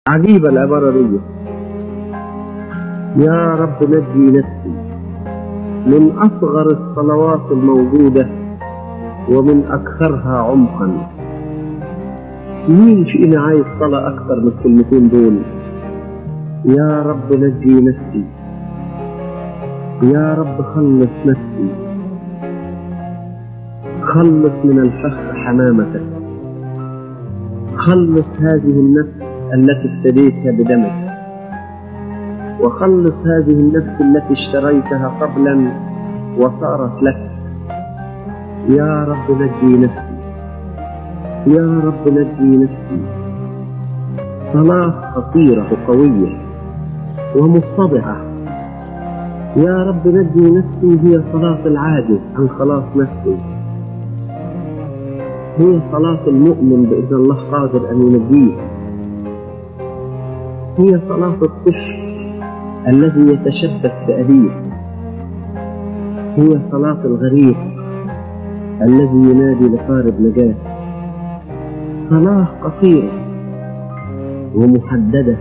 عجيبة العبارة دي، يا رب نجي نفسي، من أصغر الصلوات الموجودة ومن أكثرها عمقا. مين فينا عايز صلاة أكثر من الكلمتين دول؟ يا رب نجي نفسي، يا رب خلص نفسي، خلص من الفخ حمامتك، خلص هذه النفس التي افتديتها بدمك، وخلص هذه النفس التي اشتريتها قبلا وصارت لك. يا رب نجي نفسي، يا رب نجي نفسي. صلاة خطيرة وقوية ومتضعة. يا رب نجي نفسي هي صلاة العاجز عن خلاص نفسه، هي صلاة المؤمن بإذن الله قادر أن ينجيه، هي صلاة الطفل الذي يتشبث بأبيه، هي صلاة الغريق الذي ينادي لقارب نجاة. صلاة قصيرة ومحددة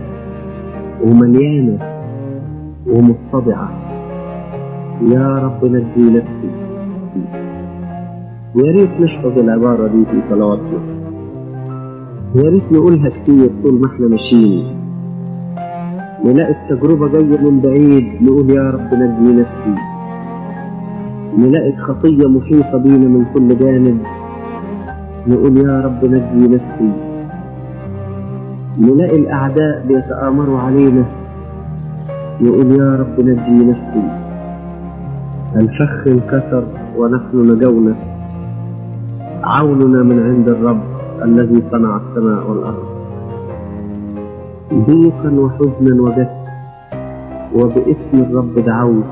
ومليانة ومتضعة. يا رب نجي نفسي. يا ريت نحفظ العبارة دي في صلواتنا، يا ريت نقولها كتير طول ما احنا ماشيين. نلاقي التجربة جاية من بعيد نقول يا رب نجي نفسي. نلاقي الخطية محيطة بينا من كل جانب نقول يا رب نجي نفسي. نلاقي الأعداء بيتآمروا علينا نقول يا رب نجي نفسي. الفخ انكسر ونحن نجونا، عوننا من عند الرب الذي صنع السماء والأرض. ضيقا وحزنا وجدت، وباسم الرب دعوت.